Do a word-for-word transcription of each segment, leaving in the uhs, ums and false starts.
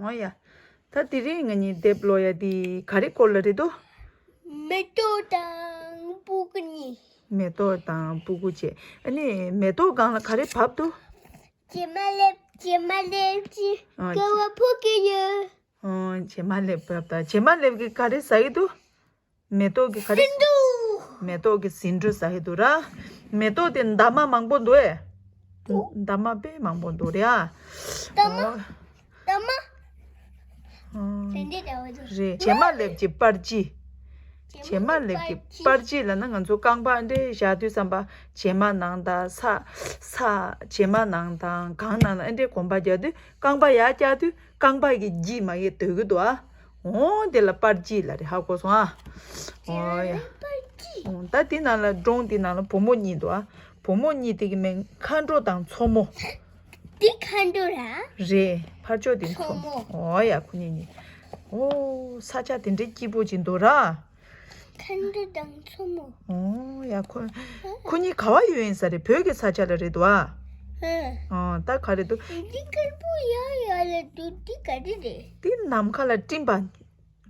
འོ་ཡ། ད་དེ་རིང་ང་གཉིས་དེབ་ཀློག་ཡ་དེ་ག་རེ་སྐོར་ལ་རེད་དོ། མེ་ཏོག་དང་སྤུ་གུ་གཉིས། མེ་ཏོག་དང་སྤུ་གུ་བྱས། ཨ་ནི་མེ་ཏོག་སྒང་ལ་ག་རེ་བབས་འདུག་བྱེ་མ་ལེབ། བྱེ་མ་ལེབ་ཀྱི་ཨ་ཀ་བ་ཕོ་གི་ཡོད། ཨོ། བྱེ་མ་ལེབ་བབས་ད། བྱེ་མ་ལེབ་ཀྱིས་ག་རེ་ཟ་གི་འདུག་མེ་ཏོག་གི་ག་རེ། ཟེ་འབྲུ། མེ་ཏོག་གི་ཟེ་འབྲུ་ཟ་གི་འདུག་ར། མེ་ཏོག་དེ་འདབ་མ་མང་པོ་འདུག་ཨེ། འདུག་འདབ་མ་དཔེ་མང་པོ་འདུག་རེད་ཨ། འདབ་མ། ཨོ། འདབ་མ། ཨོ། དེ་འདྲའི་འདྲ་བོ་འདུག་རེད། བྱེ་མ་ལེབ་ཀྱི་པར་ཆས། བྱེ་མ་ལེབ་ཀྱི་པར་ཆས་ལབ་ན་ང་ཚོ་རྐང་པ་འདྲེ་བཞག་དུས་ཙམ་པ་བྱེ་མ་ནང་དང་ས། ས། བྱེ་མ་ནང་དང་གང་ནང་ལ་འདྲེ་གོམ་པ་རྒྱག་དུས་རྐང་པ་ཡར་བཀྱག་དུས་རྐང་པ་གི་ལྗིད་མ་གི་སྡོད་གི་འདུག་ཨ། འོ་དེ་ལ་པར་ཆས་ལབ་རེད། ཧ་གོ་སོང་ཨ། འོ་ཡ། པར་ཆས། འོ་ད་དེ་ནང་ལ་སྒྲོམ་དེ་ནང་ལ་བུ་མོ་གཉིས་འདུག་ཨ། བུ་མོ་གཉིས་དེ་གི་མིང་མཁའ་འགྲོ་དང་མཚོ་མོ། འདི་མཁའ་འགྲོ་ར། རེད། ཕར་ཕྱོགས་དེ་མཚོ་མཚོ་མོ། འོ་ཡ། ཁོ་གཉིས་གཉིས། འོ་ས་ཆ་དེ་འདྲའི་སྐྱིད་པོ་ཅིག་འདུག་ར། མཁའ་འགྲོ་དང་མཚོ་མོ། འོ་ཡ། ཁོ་ཁོ་གཉིས་ག་བ་ཡོད་ཡིན་ས་རེད། བོད་ཀྱི་ས་ཆ་ལ་རེད་འདུག་ཨ། ཧ། ཨ་ད་ག་རེ་འདུག་འདི་དཀར་པོ་ཡ་ཡ་ལ་འདུག་འདི་ག་རེ་རེད། འདི་ནམ་མཁའ་ལ་སྤྲིན་པ་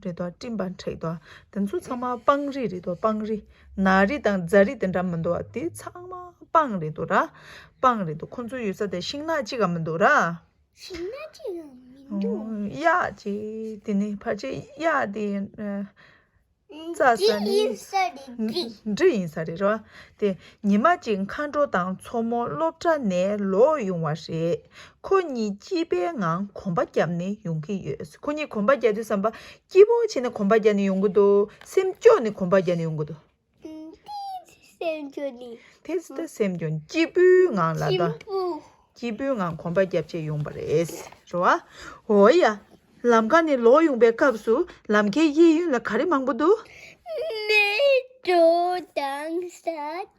རེད་དོ། སྤྲིན་པ་འཁྲིགས་དོ། དེ་ཚོ་ཚང་མ་སྤང་རི་རེད་དོ། སྤང་རི། ནགས་རི་དང་རྫ་རི་དེ་འདྲ་མི་འདུག་ཨ། དེ་ཚང་མ་སྤང་རེད་དོ་ར། སྤང་རེད་དོ། ཁོ་ཚོ་ཡོད་ས་དེ་ཤིང་ནགས་གཅིག་ག་མི་འདུག་ར། ཤིང་ནགས་གཅིག་ག་མི་འདུག་ཨོ། གཡག་ཅིག་དེ་ནི་ཕལ་ཆེར་གཡག་དེ་ཨ། རྩྭ་ཟ་འབྲི་ནི་ཡིན་ས་རེད། འབྲི། འབྲི་ཡིན་ས་རེད་ར། དེ་ཉི་མ་གཅིག་མཁའ་འགྲོ་དང་མཚོ་མོ་སློབ་གྲྭ་ནས་ལོག་ཡོང་བ་རེད། ཁོ་གཉིས་སྐྱིད་པའི་ངང་གོམ་པ་བརྒྱབ་ནས་ཡོང་གི་ཡོད། ཁོ་གཉིས་གོམ་པ་རྒྱག་དུས་ཙམ་པ་སྐྱིད་པོ་བྱས་ནས་གོམ་པ་རྒྱག་ནས་ཡོང་གི་འདུག་སེམས་སྐྱོ་ནས་གོམ་པ་རྒྱག་ནས་ཡོང་གི་འདུག་ཨུམ། དེ་སེམས་སྐྱོ་ནི། དེ་ད་སེམས་སྐྱོ། སྐྱིད་པོའི་ངང་ལ་ད། སྐྱིད་པོ། སྐྱིད་པོའི་ངང་གོམ་པ་རྒྱབ་བྱས་ཡོང་བ་རེད། རེད་བ། འོ་ཡ། ལམ་ཁ་ནས་ལོག་ཡོང་པའི་སྐབས་སུ་ལམ་ཁའི་གཡས་གཡོན་ལ་ག་རེ་མང་པོ་འདུག་མེ་ཏོག་དང་བྱ་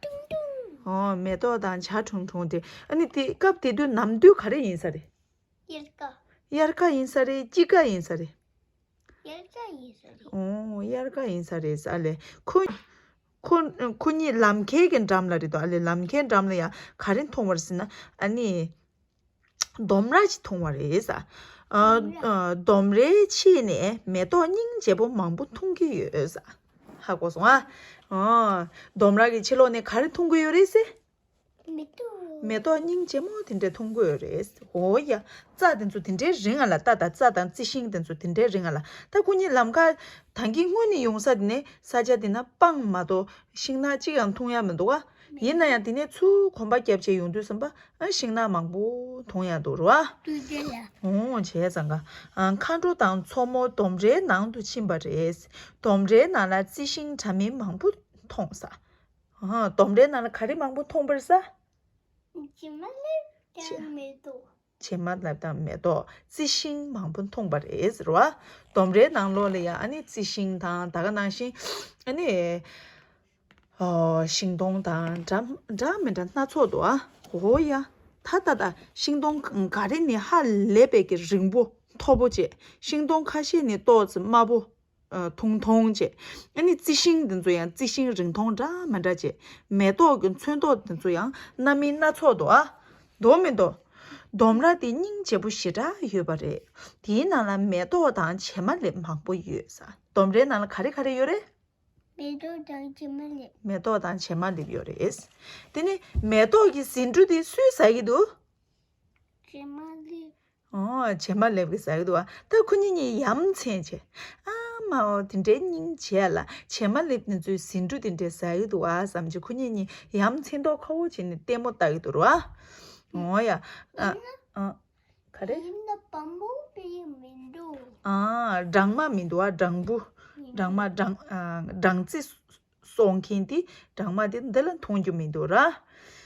ཁྲུང་ཁྲུང་། ཨོ། མེ་ཏོག་དང་བྱ་ཁྲུང་ཁྲུང་དེ། ཨ་ནི་དེ་སྐབས་དེ་དུས་ནམ་དུས་ག་རེ་ཡིན་ས་རེད། དབྱར་ཁ། དབྱར་ཁ་ཡིན་ས་རེད། དཔྱིད་ཀ་ཡིན་ས་རེད། དབྱར་ཁ་ཡིན་ས་རེད། ཨོ། དབྱར་ཁ་ཡིན་ས་རེད་ཨ་ལེ། ཁོ་ཁོ་ཁོ་གཉིས་ལམ་ཁའི་གི་འགྲམ་ལ་རེད་དོ། ཨ་ལེ། ལམ་ཁའི་འགྲམ་ལ་ཡ་ག་རེ་མཐོང་བ་རེད་ཟེར་ན། ཨ་ནི་ལྡུམ་ར་ཅིག་མཐོང་བ་རེད་ས། ཨ། ལྡུམ་ར། ཨ། ལྡུམ་རའི་ཕྱི་ནས་མེ་ཏོག་སྙིང་རྗེ་པོ་མང་པོ་མཐོང་གི་ཡོད་ས། ཧ་གོ་སོང་ཨ། ཨ། ལྡུམ་ར་གི་ཕྱི་ལོགས་ནས་ག་རེ་མཐོང་གི་ཡོད་རེད་ཟེར། མེ་ཏོག་མེ་ཏོག་སྙིང་རྗེ་མོ་དེ་འདྲ་མཐོང་གི་ཡོད་རེད། འོ་ཡ། རྩྭ་དེ་ཚོ་དེ་འདྲའི་རིང་ང་ལ་ལྟ་དང་། རྩྭ་དང་རྩི་ཤིང་དེ་ཚོ་དེ་འདྲའི་རིང་ང་ལ། ད་ཁོ་གཉིས་ལམ་ཁ་ད་གིན་སྔོན་ནས་ཡོང་ས་དེ་ནས་ས་ཆ་དེ་ན་སྤང་མ་གཏོགས་ཤིང་ནགས་གཅིག་ཡང་མཐོང་ཡ་མི་འདུག་ག་ཡིན་ན་ཡང་དེ་ནས་ཚུར་གོམ་པ་བརྒྱབ་བྱས་ཡོང་དུས་ཙམ་པ་ཨ་ཤིང་ནགས་མང་པོ་མཐོང་ཡ་འདུག་རེད་བ། དུས་དེ་ལ། འོ་བྱས་ཙང་ག་ཨ་མཁའ་འགྲོ་དང་མཚོ་མོ་ལྡུམ་རའི་ནང་དུ་ཕྱིན་པ་རེད། ལྡུམ་རའི་ནང་ལ་རྩི་ཤིང་འདྲ་མིན་མང་པོ་མཐོང་ས། ཨ། ལྡུམ་རའི་ནང་ལ་ག་རེ་མང་པོ་མཐོང་བ་རེད་ས། བྱེ་མ་ལེབ་དང་མེ་ཏོག་བྱེ་མ་ལེབ་དང་མེ་ཏོག་རྩི་ཤིང་མང་པོ་མཐོང་བ་རེད་ཟེར་བ། ལྡུམ་རའི་ནང་ལོགས་ལ་ཡང་ཨ་ནི་རྩི་ཤིང་དང་། ད་ག་ནང་བཞིན་ཨ་ནི། ཨོ། ཤིང་སྡོང་དང་འདྲ་འདྲ་མི་འདྲ་སྣ་ཚོགས་འདུག་ཨ། འོ་ཡ། ད་ད་ད་ཤིང་སྡོང་ག་རེ་ནི་ཧ་ལས་པའི་གི་རིང་པོ་མཐོ་པོ་བྱས། ཤིང་སྡོང་ཁ་ཤས་ནི་ཏོག་ཙམ་དམར་པོ། ཨ། ཐུང་ཐུང་བྱས། ཨ་ནི་རྩི་ཤིང་འདི་ཚོ་ཡང་རྩི་ཤིང་རིང་ཐུང་འདྲ་མི་འདྲ་བྱས། མེ་ཏོག་གི་ཚོན་མདོག་འདི་ཚོ་ཡང་སྣ་མིན་སྣ་ཚོགས་འདུག་ཨ། འདུག་མི་འདུག་ལྡུམ་ར་དེ་སྙིང་རྗེ་པོ་ཞེ་དྲག་ཡོད་པ་རེད། དེའི་ནང་ལ་མེ་ཏོག་དང་བྱེ་མ་ལེབ་མང་པོ་ཡོད་ས། ལྡུམ་རའི་ནང་ལ་ག་རེ་ག་རེ་ཡོད་རེད། མེ་ཏོག་དང་བྱེ་མ་ལེབ། མེ་ཏོག་དང་བྱེ་མ་ལེབ་ཡོད་རེད། དེ་ནི་མེ་ཏོག་གི་ཟེ་འབྲུ་དེ་སུས་ཟ་གི་འདུག་བྱེ་མ་ལེབ། ཨོ། བྱེ་མ་ལེབ་ཀྱིས་ཟ་གི་འདུག་བ། ད་ཁོ་གཉིས་གཉིས་ཡ་མཚན་བྱས། ཨ་མའོ། དེ་འདྲའི་སྙིང་རྗེ་ལ་བྱེ་མ་ལེབ་དེ་ཚོས་ཟེ་འབྲུ་དེ་འདྲའི་ཟ་གི་འདུག་བ་བསམ་བྱས་ཁོ་གཉིས་གཉིས་ཡ་མཚན་མདོག་ཁ་པོ་བྱས་ནས་ལྟད་མོ་ལྟ་གི་འདུག་ར་བ། ཨོ་ཡ། ཨ། ཨ། ག་རེ། ཡིན་ན་བམ་པོ་དེ་མི་འདུག་ཨ། སྦྲང་མ་མི་འདུག་ཨ། སྦྲང་བུ། སྦྲང་མ། སྦྲང་། ཨ། སྦྲང་རྩི་གསོག་མཁན་དེ་སྦྲང་མ་དེ་འདི་ལ་མཐོང་རྒྱུ་མི་འདུག་ར།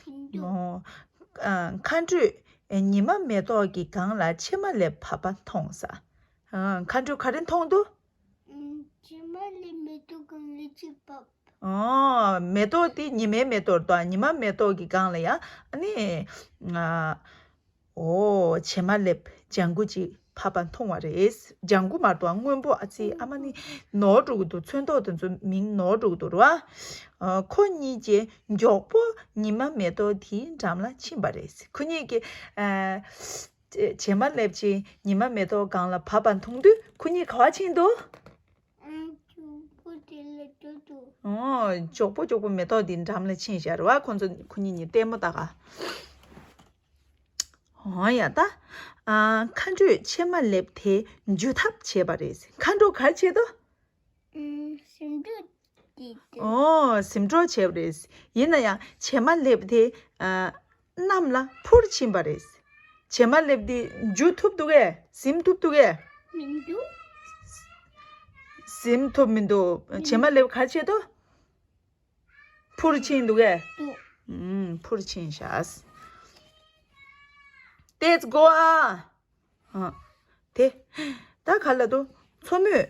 མི་འདུག་ཨོ། ཨ། མཁའ་འགྲོས་ཉི་མ་མེ་ཏོག་གི་སྒང་ལ་བྱེ་མ་ལེབ་བབས་པ་མཐོང་ས། ཨ། མཁའ་འགྲོས་ག་རེ་མཐོང་འདུག་ཨུམ། བྱེ་མ་ལེབ་མེ་ཏོག་གི་ལི་ཅིག་བབས། ཨོ། མེ་ཏོག་དེ་ཉི་མའི་མེ་ཏོག་རེད་དོ། ཉི་མ་མེ་ཏོག་གི་སྒང་ལ་ཡ་ཨ་ནི། ཨ། ཨོ། བྱེ་མ་ལེབ་ལྗང་གུ་ཅིག་བབས་པ་མཐོང་བ་རེད། ལྗང་གུ་མ་གཏོགས་སྔོན་པོ་ཨ་ཙི་ཨ་མ་ནི་ནོར་འགྲོ་གི་འདུག་ཚོན་མདོག་དེ་ཚོ་མིང་ནོར་འགྲོ་གི་འདུག་ར་བ། ཨ། ཁོ་གཉིས་ཀྱིས་མགྱོགས་པོ་ཉི་མ་མེ་ཏོག་དེའི་འགྲམ་ལ་ཕྱིན་པ་རེད། ཁོ་གཉིས་ཀྱིས། ཨ། བྱེ་མ་ལེབ་ཅིག་ཉི་མ་མེ་ཏོག་སྒང་ལ་བབས་པ་མཐོང་དུས་ཁོ་གཉིས་ག་བ་ཕྱིན་འདུག་ཨང་། ཅོག་པོ་དེ་ལ་འགྲོ་འདུག་ཨོ། ཅོག་པོ་ཅོག་པོ་མེ་ཏོག་འདི་འགྲམ་ལ་ཕྱིན་བཞག་རེད་བ། ཁོ་ཚོ་ཁོ་གཉིས་གཉིས་ལྟད་མོ་ལྟ་ག་ཨོ་ཡ་ད། ཨ། མཁའ་འགྲོས་བྱེ་མ་ལེབ་དེ་འཇུ་ཐབས་བྱས་པ་རེད། མཁའ་འགྲོ་ག་རེ་བྱས་འདུག་ཨུམ། ཟིམ་འགྲོ་དེ་དེ། ཨོ། ཟིམ་འགྲོ་བྱས་པ་རེད། ཡིན་ན་ཡང་བྱེ་མ་ལེབ་དེ། ཨ། གནམ་ལ་འཕུར་ཕྱིན་པ་རེད། བྱེ་མ་ལེབ་དེ་འཇུ་ཐུབ་འདུག་གས། ཟིམ་ཐུབ་འདུག་གས། མི་འདུག་ཟིམ་ཐུབ་མི་འདུག་བྱེ་མ་ལེབ་ག་རེ་བྱས་འདུག་འཕུར་ཕྱིན་འདུག་གས། འདུག་ཨུམ། འཕུར་ཕྱིན་ཤག Let's go ཨ། ཨ། དེ། ད་ག་ལ་དུ། མཚོ་མོས།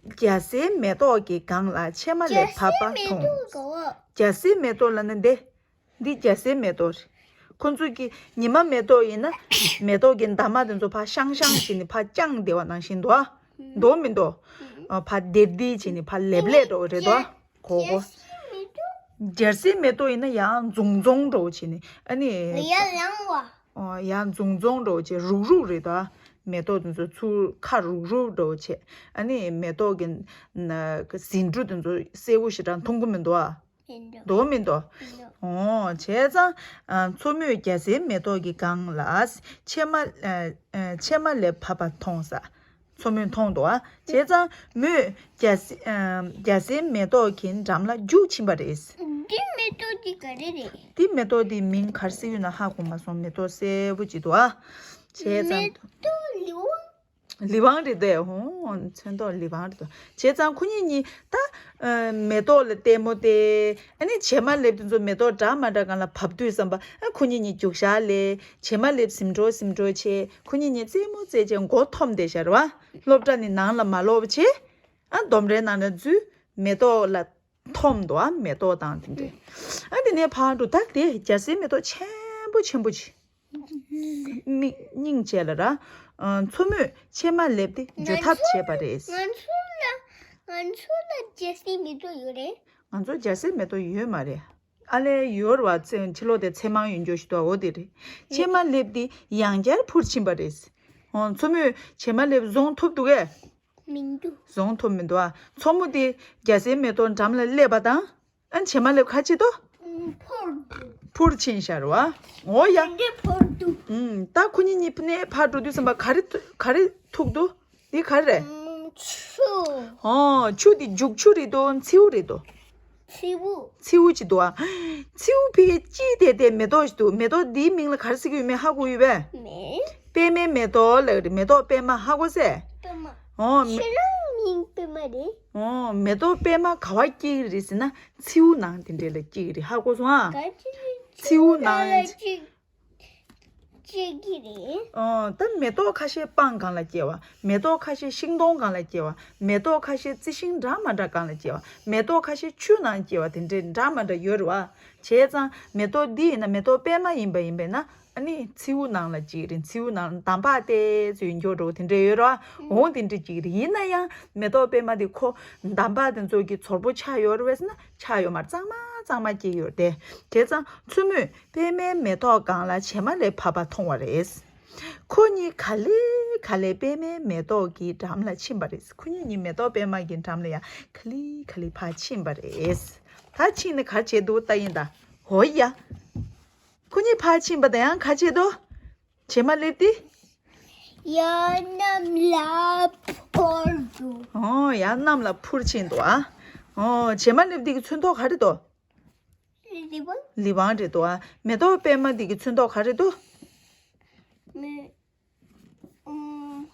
རྒྱ་སེར་མེ་ཏོག་གི་སྒང་ལ་བྱེ་མ་ལེབ་བབས་པ་མཐོང་། རྒྱ་སེར་མེ་ཏོག་ལབ་ན་འདི། འདི་རྒྱ་སེར་མེ་ཏོག་རེད། ཁོ་ཚོས་ཀྱི་ཉི་མ་མེ་ཏོག་ཡིན་ན། མེ་ཏོག་གི་འདབ་མ་དེ་ཚོ་ཕར་ཤང་ཤང་བྱས་ནས་ཕར་བརྐྱངས་བསྡད་པ་ནང་བཞིན་འདུག་ཨ། འདུག་མི་འདུག་ཨ། ཕར་ལྡེར་ལྡེར་བྱས་ནས་ཕར་ལེབ་ལེབ་འགྲོ་གི་རེད་འདུག་ཨ། གོ་གོ་རྒྱ་སེར་མེ་ཏོག་ཡིན་ན་ཡང་འཛུང་འཛུང་འགྲོ་བྱས་ནས་ཨ་ནི། ཡར་ལངས་པ། ཨོ། ཡང་འཛུང་འཛུང་འགྲོ་བྱས། རུག་རུག་རེད་དོ། མེ་ཏོག་དེ་ཚོ་ཚུར་ཁ་རུག་རུག་འགྲོ་བྱས། ཨ་ནི་མེ་ཏོག་གི་ན་ཟེའུ་འབྲུ་དེ་ཚོ་སེར་པོ་ཞེ་དྲག་མཐོང་གི་མི་འདུག་ཨ། མི་འདུག་འདུག་མི་འདུག་མི་འདུག་ཨོ། བྱས་ཙང་། ཨ། མཚོ་མོས་རྒྱ་སེར་མེ་ཏོག་གི་སྒང་ལ་བྱེ་མ། ཨ། ཨ། བྱེ་མ་ལེབ་བབས་པ་མཐོང་ས། མཚོ་མོས་མཐོང་འདུག་ཨ། བྱས་ཙང་མོས་རྒྱ་སེ། ཨ། རྒྱ་སེར་མེ་ཏོག་གི་འགྲམ་ལ་རྒྱུགས་ཕྱིན་པ་རེད། འདི་མེ་ཏོག་འདི་ག་རེ་རེད། འདི་མེ་ཏོག་འདི་མིང་ག་རེ་ཟེར་ཡོད་ན་ཧ་གོ་མ་སོང་། མེ་ཏོག་སེར་པོ་ཅིག་འདུག་ཨ། བྱས་ཙང་། མེ་ཏོག་ལི་ཝང་། ལི་ཝང་རེད་དེ། ཧོ། ཚོན་མདོག་ལི་ཝང་རེད་དོ། བྱས་ཙང་ཁོ་གཉིས་གཉིས་ད། ཨ། མེ་ཏོག་ལ་ལྟད་མོ་བལྟས། ཨ་ནི་བྱེ་མ་ལེབ་དེ་ཚོ་མེ་ཏོག་འདྲ་མ་འདྲ་སྒང་ལ་བབས་དུས་ཙམ་པ། ཨ། ཁོ་གཉིས་གཉིས་རྒྱུགས་ཤར་ལས། བྱེ་མ་ལེབ་ཟིམ་འགྲོ་ཟིམ་འགྲོ་བྱས། ཁོ་གཉིས་གཉིས་རྩེད་མོ་རྩེ་བྱས་མགོ་འཐོམས་བསྡད་ཤག་རེད་བ། སློབ་གྲྭ་ནས་ནང་ལ་མ་ལོག་པ་བྱས། ཨ། ལྡུམ་རའི་ནང་ལ་འཛུལ། མེ་ཏོག་ལ་འཐོམས་འདུག་ཨ། མེ་ཏོག་དང་དེ་འདྲས། ཨ། དེ་ནས་ཕར་འགྲོ། ད་དེ་རྒྱ་སེར་མེ་ཏོག་ཆེན་པོ་ཆེན་པོ་ཅིག་མིག་སྙིང་རྗེ་ལ་ར། ཨ། མཚོ་མོས་བྱེ་མ་ལེབ་དེ་འཇུ་ཐབས་བྱས་པ་རེད། ང་ཚོ་ལ། ང་ཚོ་ལ་རྒྱ་སེར་མེ་ཏོག་ཡོད་རེད། ང་ཚོ་རྒྱ་སེར་མེ་ཏོག་ཡོད་མ་རེད། ཨ་ལས། ཡོད་རེད་བ། ཚེ་ཕྱི་ལོགས་དེ་ཚེར་མང་ཡོད་འགྱོ་ཞིག་འདུག་འོ་དེ་རེད། བྱེ་མ་ལེབ་དེ་ཡང་བསྐྱར་འཕུར་ཕྱིན་པ་རེད། ཨོ། མཚོ་མོས་བྱེ་མ་ལེབ་བཟུང་ཐུབ་འདུག་གས། མི་འདུག་བཟུང་ཐུབ་མི་འདུག་ཨ། མཚོ་མོ་དེ་རྒྱ་སེར་མེ་ཏོག་འགྲམ་ལ་སླེབས་པ་དང་། ཨ། བྱེ་མ་ལེབ་ག་བྱེད་དོ། འཕུར་འདུག་འཕུར་ཕྱིན་ཤག་རེད་བ། འོ་ཡ། དེ་འདྲས་འཕུར་འདུག་ཨུམ། ད་ཁོ་གཉིས་གཉིས་ཕ་ནས་ཕར་འགྲོ་དུས་ཙམ་པ་ག་རེ་ཐུ་ག་རེ་ཐུག་འདུག་འདི་ག་རེ་རེད། ཨུམ། ཆུ། ཨོ། ཆུ་དེ་རྒྱུག་ཆུ་རེད་དོ། མཚེའུ་རེད་དོ། མཚེའུ། མཚེའུ་ཅིག་འདུག་ཨ། མཚེའུ་ཕ་གིར་སྐྱེས་བསྡད་དེ་མེ་ཏོག་ཅིག་འདུག་མེ་ཏོག་འདིའི་མིང་ལ་ག་རེ་ཟེར་གྱི་ཡོད་མེད་ཧ་གོ་ཡོད་པས། མེད། པད་མའི་མེ་ཏོག་ལབ་ཀྱི་རེད། མེ་ཏོག་པད་མ་ཧ་གོ་སོང་། པད་མ། ཨོ། མེ། ཁྱེད་རང་མིང་པད་མ་རེད། ཨོ། མེ་ཏོག་པད་མ་ག་པར་སྐྱེ་གི་རེད་ཟེར་ན། མཚེའུ་ནང་དེ་འདྲས་ལ་སྐྱེ་གི་རེད། ཧ་གོ་སོང་ཨ། ག་ཅི། མཚེའུ་ནང་། མཚེའུ་ནང་ལ་སྐྱེ་གི་རེད། ཨོ། ད་མེ་ཏོག་ཁ་ཤས་སྤང་སྒང་ལ་སྐྱེ་བ། མེ་ཏོག་ཁ་ཤས་ཤིང་སྡོང་སྒང་ལ་སྐྱེ་བ། མེ་ཏོག་ཁ་ཤས་རྩི་ཤིང་འདྲ་མ་འདྲ་སྒང་ལ་སྐྱེ་བ། མེ་ཏོག་ཁ་ཤས་ཆུ་ནང་སྐྱེ་བ། དེ་འདྲས་འདྲ་མ་འདྲ་ཡོད་རེད་བ། བྱས་ཙང་མེ་ཏོག་འདི་ཡིན་ན་མེ་ཏོག་པད་མ་ཡིན་པ་ཡིན་པས་ན། ཨ་ནི་མཚེའུ་ནང་ལ་སྐྱེ་གི་རེད། མཚེའུ་ནང་འདམ་བག་དེ་ཚོ་ཡིན་འགྱོ་འགྲོ་དེ་འདྲས་ཡོད་རེད་བ། འོང་དེ་འདྲས་སྐྱེ་གི་རེད། ཡིན་ན་ཡང་མེ་ཏོག་པད་མ་དེ་ཁོ་འདམ་བག་དེ་ཚོ་གི་ཚོར་པོ་ཆགས་ཡོད་རེད་བས་ཟེར་ན། ཆགས་ཡོད་མ་རེད། གཙང་མ་གཙང་མ་སྐྱེས་ཡོད་དེ། བྱས་ཙང་མཚོ་མོས་པད་མའི་མེ་ཏོག་སྒང་ལ་བྱེ་མ་ལེབ་བབས་པ་མཐོང་བ་རེད། ཁོ་གཉིས་ག་ལེ་ག་ལེ་པད་མའི་མེ་ཏོག་གི་འགྲམ་ལ་ཕྱིན་པ་རེད། ཁོ་གཉིས་གཉིས་མེ་ཏོག་པད་མ་གི་འགྲམ་ལ་ཡང་ག་ལེ་ག་ལེ་ཕར་ཕྱིན་པ་རེད། ད་ཕྱིན་ནས་ག་བྱེད་འདུག་ལྟ་ཡིན་ད། ཧོ་ཡ། ཁོ་གཉིས་ཕར་ཕྱིན་པ་དང་ཡང་ག་བྱེད་འདུག་བྱེ་མ་ལེབ་དེ། ཡར་གནམ་ལ་འཕུར་འདུག་ཨོ། ཡར་གནམ་ལ་འཕུར་ཕྱིན་འདུག་ཨ། ཨོ། བྱེ་མ་ལེབ་དེ་གི་ཚོན་མདོག་ག་རེ་འདུག་ལི་ཝང་། ལི་ཝང་རེད་འདུག་ཨ། མེ་ཏོག་པད་མ་དེ་གི་ཚོན་མདོག་ག་རེ་འདུག་མེ། ཨུམ།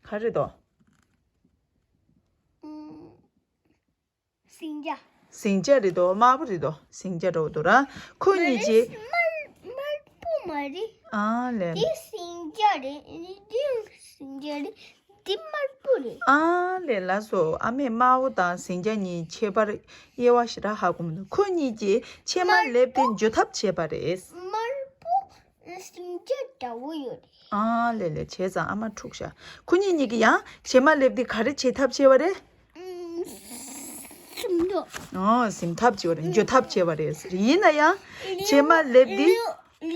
ག་རེ་འདུག་ཨུམ། ཟིང་ཆ། ཟིང་ཆ་རེད་དོ། དམར་པོ་རེད་དོ། ཟིང་ཆ་འདྲ་བོ་འདུག་ར། ཁོ་གཉིས་ཀྱིས། དམར། དམར་པོ་མ་རེད། ཨ་ལས། འདི་ཟིང་ཆ་རེད། འདི་ཟིང་ཆ་རེད། འདི་དམར་པོ་རེད། ཨ་ལས། ལགས་སོ། ཨ་མས་དམར་པོ་དང་ཟིང་ཆ་གཉིས་ཁྱད་པར་དབྱེ་བ་ཞེ་དྲག་ཧ་གོ་མི་འདུག་ཁོ་གཉིས་ཀྱིས་བྱེ་མ་ལེབ་དེ་འཇུ་ཐབས་བྱས་པ་རེད། དམར་པོ། ཟིང་ཆ་འདྲ་བོ་ཡོད་རེད། ཨ་ལས་ལས། བྱས་ཙང་ཨ་མ་འཁྲུག་ཤག་ཁོ་གཉིས་གཉིས་ཀྱིས་ཡང་བྱེ་མ་ལེབ་འདི་ག་རེ་བྱེད་ཐབས་བྱས་པ་རེད། ཨུམ། ཟིན་ཐབས། ཨོ། ཟིན་ཐབས་བྱས་པ་རེད། འཇུ་ཐབས་བྱས་པ་རེད་ཟེར། ཡིན་ན་ཡང་བྱེ་མ་ལེབ་འདི།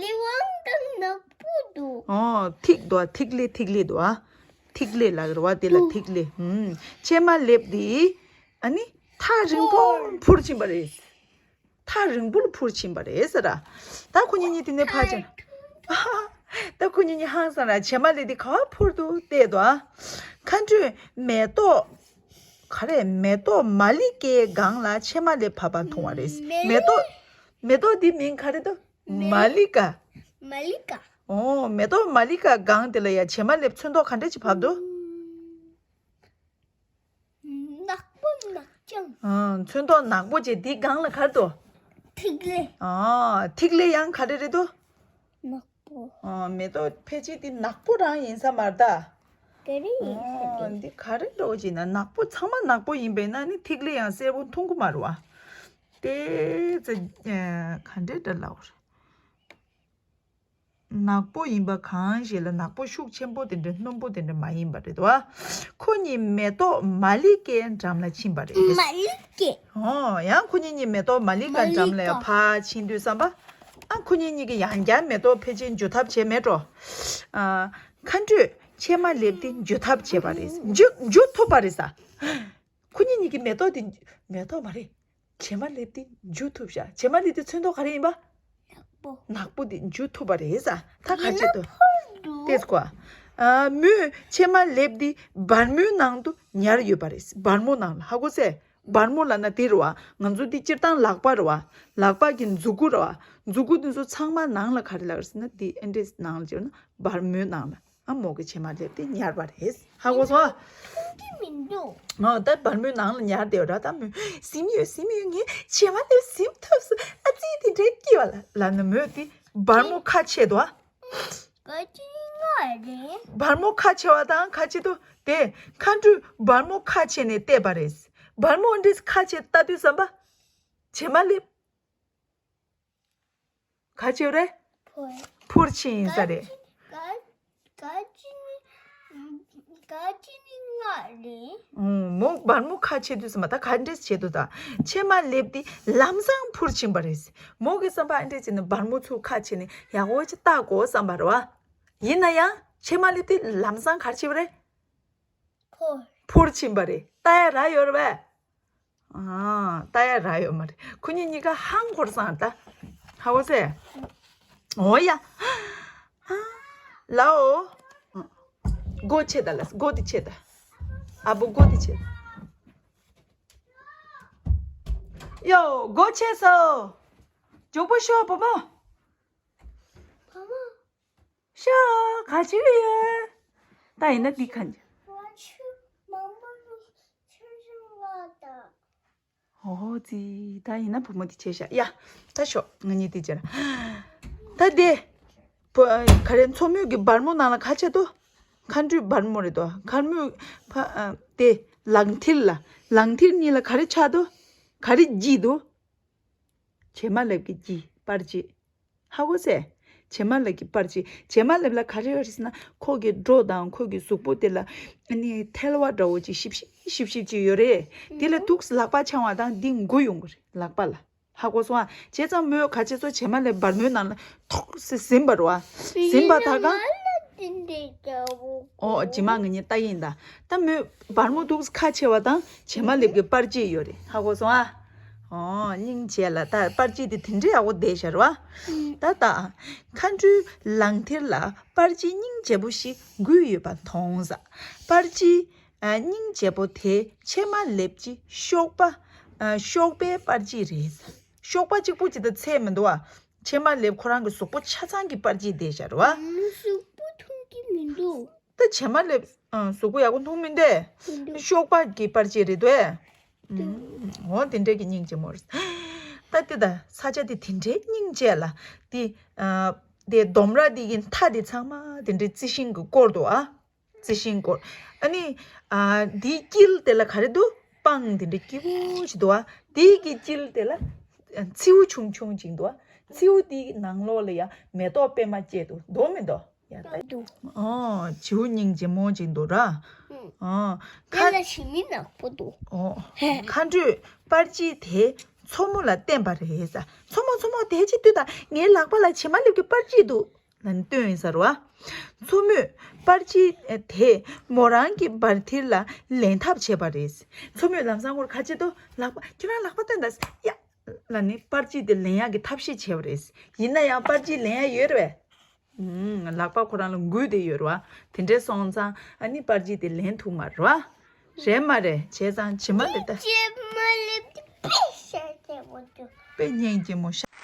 ལི་ཝང་དང་ནག་པོ་ འདུག་ཨོ། ཐིག་འདུག་ཨ། ཐིག་ལེ་ཐིག་ལེ་འདུག་ཨ། ཐིག་ལེ་ལབ་རེད་བ། དེ་ལ་འདུག་ཐིག་ལེ། ཧུམ། ཕྱེ་མ་ལེབ་དེ་ཨ་ནི་ཐག་རིང་པོ་འཕུར་ཕྱིན་པ་རེད། ཐག་རིང་པོ་ལ་འཕུར་ཕྱིན་པ་རེད་ཟེར་ར། ད་ཁོ་གཉིས་གཉིས་དེ་ནས་ཕར་ཕྱིན། ད་ཁོ་གཉིས་གཉིས་ཧང་སང་ར། བྱེ་མ་ལེབ་དེ་ག་པར་འཕུར་འདུག་བལྟས་དོ་ཨ། མཁའ་འགྲོས་མེ་ཏོག་ག་རེ། མེ་ཏོག་མ་ལི་ཀའི་སྒང་ལ་ཕྱེ་མ་ལེབ་བབས་པ་མཐོང་བ་རེད། མེ་མེ་ཏོག་མེ་ཏོག་འདི་མིང་ག་རེ་འདུག་མ་ལི་ཀ། མ་ལི་ཀ། ཨོ། མེ་ཏོག་མ་ལི་ཀ་སྒང་དེ་ལ་ཡ་བྱེ་མ་ལེབ་ཚོན་མདོག་ག་འདྲ་ཅིག་བབས་འདུག་ནག་པོ་ནག་ཅང་། ཨང་། ཚོན་མདོག་ནག་པོ་བྱས། འདི་སྒང་ལ་ག་རེ་འདུག་ཐིག་ལེ། ཨ། ཐིག་ལེ་ཡང་ག་རེ་རེད་འདུག་ནག་པོ། ཨ། མེ་ཏོག་ཕལ་ཆེར་འདི་ནག་པོ་རང་ཡིན་ས་མ་རེད་ད། ག་རེ་ཡིན་ས་ཨ། རེད། འདི་ག་རེ་འདྲ་བོ་ཅིག་ན། ནག་པོ་ཚང་མ་ནག་པོ་ཡིན་པས་ན་ནི་ཐིག་ལེ་ཡང་སེར་པོ་མཐོང་གི་མ་རེད་བ། དེ་ཚེ་ཨ། ག་འདྲས་འདྲ་ལབ་རེད། ནག་པོ་ཡིན་པ་གང་ཞིག་ལ་ནག་པོ་ཤུགས་ཆེན་པོ་དེ་འདྲ་སྣུམ་པོ་དེ་འདྲ་མ་ཡིན་པ་རེད་དོ། ཁོ་གཉིས་མེ་ཏོག་མ་ལི་ཀའི་འགྲམ་ལ་ཕྱིན་པ་རེད། མ་ལི་ཀའི། ཨོ། ཡང་ཁོ་གཉིས་གཉིས་མེ་ཏོག་མ་ལི་ཀ་མ་ལི་འགྲམ་ལ་ཀ་ཕར་ཕྱིན་དུས་ཙམ་པ། ཨ། ཁོ་གཉིས་གཉིས་ཀྱིས་ཡང་བསྐྱར་མེ་ཏོག་ཕལ་ཆེར་འཇུ་ཐབས་བྱས་མེད་འགྲོ། ཨ། མཁའ་འགྲོས་ཕྱེ་མ་ལེབ་དེ་འཇུ་ཐབས་བྱས་པ་རེད། འཇུ་འཇུ་ཐུབ་པ་རེད་ས། ཁོ་གཉིས་གཉིས་ཀྱིས་མེ་ཏོག་དེ། མེ་ཏོག་མ་རེད། བྱེ་མ་ལེབ་དེ་འཇུ་ཐུབ་ཤག་བྱེ་མ་ལེབ་དེ་ཚོན་མདོག་ག་རེ་ཡིན་པ། ནག་པོ། ནག་པོ་དེ་འཇུ་ཐུབ་པ་རེད་ས། ད་ག་ཡིན་ན་བྱེད་དོ། འཕུར་འདུག་ལྟོས་གོ། ཨ། མོས་བྱེ་མ་ལེབ་དེ་སྦར་མོའི་ནང་དུ་ཉར་ཡོད་པ་རེད། སྦར་མོ་ནང་ལ། ཧ་གོ་སོང་། སྦར་མོ་ལབ་ན་དེ་རེད་བ། ང་ཚོ་འདི་སྤྱིར་བཏང་ལག་པ་རེད་བ། ལག་པ་གི་མཛུ་གུ་རེད་བ། མཛུ་གུ་དེ་ཚོ་ཚང་མ་ནང་ལ་ག་རེ་ལབ་རེད་ཟེར་ན། དེ་ཨེ་འདྲས་ནང་ལ་བྱས་ན་སྦར་མོའི་ནང་ལ། ཨ། མོ་གི་བྱེ་མ་ལེབ་དེ་ཉར་བ་རེད། ཧ་གོ་སོང་། མཐོང་གི་མི་འདུག་ཨ། ད་སྦར་མོའི་ནང་ལ་ཉར་བསྡད་ཡོད་ར། ད་མོས་ཟིན་ཡོད་ཟིན་ཡོད། ངས་བྱེ་མ་ལེབ་ཟིན་ཐུབ་སོང་། ཨ་ཙི། དེ་འདྲའི་སྐྱིད་པ་ལ་ལབ་ན། མོས་དེ་སྦར་མོ་ཁ་ཕྱེ་འདུག་ཨ། ག་ཅི་ང་རེད། སྦར་མོ་ཁ་ཕྱེ་བ་དང་ཁ་ཕྱེ་འདུག་དེ་མཁའ་འགྲོས་སྦར་མོ་ཁ་ཕྱེ་ནས་བལྟས་པ་རེད། སྦར་མོ་འདི་ཁ་ཕྱེ་ལྟ་དུས་ཙམ་པ། བྱེ་མ་ལེབ། ག་བྱེད་རེད། འཕུར། འཕུར་ཕྱིན་ཡིན་ས་རེད། ག་ཅི་ག་ཅི་ནི་ག་ཅི་ནི་ང་རེད། ཨུམ། མོ་སྦར་མོ་ཁ་ཕྱེ་དུས་ཙམ་པ་ད་ག་འདྲས་བྱེད་འདུག་ད་བྱེ་མ་ལེབ་དེ་ལམ་སང་འཕུར་ཕྱིན་པ་རེད། མོ་གི་བསམ་པ་ཨ་འདྲས་བྱས་ནས་སྦར་མོ་ཚུར་ཁ་ཕྱེ་ནས་ཡག་པོ་ཅིག་བལྟ་དགོས་བསམ་པ་རེད་བ། ཡིན་ན་ཡང་བྱེ་མ་ལེབ་དེ་ལམ་སང་ག་རེ་བྱས་པ་རེད། འཕུར། འཕུར་ཕྱིན་པ་རེད། ལྟ་ཡ་རག་ཡོད་རེད་པས། ཨ། ལྟ་ཡ་རག་ཡོད་མ་རེད། ཁོ་གཉིས་གཉིས་ཀ་ཧང་འཁོར་སོང་ད། ཧ་གོ་སོང་། འོ་ཡ། ཨ། ལའོ། སྒོ་ཕྱེ་ད་ལ། སྒོ་དེ་ཕྱེ་ད། ཨ་བུ་སྒོ་དེ་ཕྱེ་ད། ཡོ། སྒོ་ཕྱེ་སོང་། མགྱོགས་པོ་ཤོག་བུ་མོ། བུ་མོ། ཤ་ག་ཅི་ཡོད། ད་ཡིན་ན་འདི་ག་འདི། ང་ཆུ་མང་པོ་ཆུ་ཆུ་ང་ད། ཨོ་ཙི། ད་ཡིན་ན་བུ་མོ་འདི་བྱས་ཤག་ཡ། ད་ཤོག་ང་གཉིས་འདི་བྱས་ན། ད་དེ། བུ་ག་རེ། མཚོ་མོ་གི་སྦར་མོ་ནང་ལ་ག་བྱས་འདུག་མཁའ་འགྲོའི་སྦར་མོ་རེད་དོ། མཁའ་མོ་ཕ་ཨ། དེ་ལག་མཐིལ་ལ། ལག་མཐིལ་གཉིས་ལ་ག་རེ་ཆགས་འདུག་ག་རེ་བརྗིད་འདུག་བྱེ་མ་ལེབ་ཀྱི་བརྗིད། པར་ཆས། ཧ་གོ་སོང་། བྱེ་མ་ལེབ་ཀྱི་པར་ཆས། བྱེ་མ་ལེབ་ལ་ག་རེ་ཡོད་རེད་ཟེར་ན། ཁོ་གི་སྒྲོ་དང་ཁོ་གི་གཟུགས་པོ་དེ་ལ་ཨ་ནི་ཐལ་བ་འདྲ་བོ་ཅིག་ཞིབ་ཞིབ་ཞིབ་ཞིབ་ཅིག་ཡོད་རེད། དེ་ལ་ཐུག་ལག་པ་འཆང་བ་དང་འདི་འགུ་ཡོང་གི་རེད་ལག་པ་ལ། ཧ་གོ་སོང་ཨ། བྱས་ཙང་མོས་ག་བྱས་སོང་། བྱེ་མ་ལེབ་སྦར་མོའི་ནང་ལ་ཐོག་སེ་ཟིན་པ་རེད་བ། ཟིན་པ་ད་ག་ཨོ། ཇི་མ་ང་གཉིས་ལྟ་ཡིན་ད། ད་མོས་སྦར་མོ་འདུག་ཁ་ཕྱེ་བ་དང་བྱེ་མ་ལེབ་ཀྱི་པར་ཆས་ཡོད་རེད། ཧ་གོ་སོང་ཨ། ཨོ། སྙིང་རྗེ་ལ་ད་པར་ཆས་དེ་དེ་འདྲའི་ཡག་པོ་བསྡད་ཤག་རེད་བ། ད་ད། མཁའ་འགྲོའི་ལག་མཐིལ་ལ་པར་ཆས་སྙིང་རྗེ་པོ་ཞིག་འགུལ་ཡོད་པ་མཐོང་ས། པར་ཆས་ཨ། སྙིང་རྗེ་པོ་དེ་བྱེ་མ་ལེབ་ཀྱི་གཤོག་པ། ཨ། གཤོག་པའི་པར་ཆས་རེད། གཤོག་པ་གཅིག་པུ་ཅིག་ད་ཚད་མི་འདུག་ཨ། བྱེ་མ་ལེབ་ཁོ་རང་གི་གཟུགས་པོ་ཆ་ཚང་གི་པར་ཆས་བསྡད་ཤག་རེད་བ། གཟུགས་པོ་མཐོང་གི་མི་འདུག་ད་བྱེ་མ་ལེབ། ཨ། གཟུགས་པོ་ཡག་པོ་མཐོང་མི་འདུག་མི་འདུག་གཤོག་པ་གི་པར་ཆས་རེད་དོ། འདུག་འོ་དེ་འདྲའི་གི་སྙིང་རྗེ་མོ་རེད། ད་དེ་ད་ས་ཆ་དེ་དེ་འདྲའི་སྙིང་རྗེ་ལ། དེ། ཨ། དེ་ལྡུམ་ར་དེ་གི་མཐའ་དེ་ཚང་མ་དེ་འདྲའི་རྩི་ཤིང་གིས་བསྐོར་འདུག་ཨ། རྩི་ཤིང་བསྐོར། ཨ་ནི། ཨ། དེའི་དཀྱིལ་དེ་ལ་ག་རེ་འདུག་སྤང་དེ་འདྲ་སྐྱིད་པོ་ཞིག་འདུག་ཨ། དེའི་གི་དཀྱིལ་དེ་ལ་མཚེའུ་ཆུང་ཆུང་ཅིག་འདུག་ཨ། མཚེའུ་དེའི་ནང་ལོགས་ལ་ཡ་མེ་ཏོག་པད་མ་སྐྱེས་འདུག་འདུག་མི་འདུག་ཡ་ད། འདུག་ཨོ། བྱིའུ་སྙིང་རྗེ་མོ་ཅིག་འདུག་ར། ཨོ། དེ་ལ་ཞི་མི་ནག་པོ་འདུག་ཨོ། མཁའ་འགྲོས་པར་ཆས་དེ་མཚོ་མོ་ལ་བསྟན་པ་རེད་ས། མཚོ་མོ། མཚོ་མོ། དེ་ཅི་ལྟོས་དང་། ངའི་ལག་པ་ལ་བྱེ་མ་ལེབ་ཀྱི་པར་ཆས་འདུག་ནང་བཏོན་ཡིན་ས་རེད་བ། མཚོ་མོས་པར་ཆས་དེ་མོ་རང་གི་བར་མཐིལ་ལ་ལེན་ཐབས་བྱས་པ་རེད། མཚོ་མོས་ལམ་སང་ཁོར་ཁ་ཆེ་ཏོ་ལག་པ་ཁྱོད་རང་ལག་པ་སྟོན་དང་ཡ། ལ་ནི་པར་ཆས་དེ་ལེན་ཡག་གི་ཐབས་ཤེས་བྱས་པ་རེད། ཡིན་ན་ཡང་པར་ཆས་ལེན་ཡག་ཡོད་རེད་པས། ཨུམ། ལག་པ་ཁོ་རང་ལ་འགུལ་བསྡད་ཡོད་རེད་བ། དེ་འདྲས་སོང་ཙང་ཨ་ནི་པར་ཆས་དེ་ལེན་ཐུབ་མ་རེད་བ། རེད་མ་རེད། བྱས་ཙང་ཇི་མ་ལེབ་ད། ཇི་མ་ལེབ་དེ་དཔེ་ཤ་སྐྱེ་མོ་དུ། དཔེ་སྙིང་རྗེ་མོ་ཤ།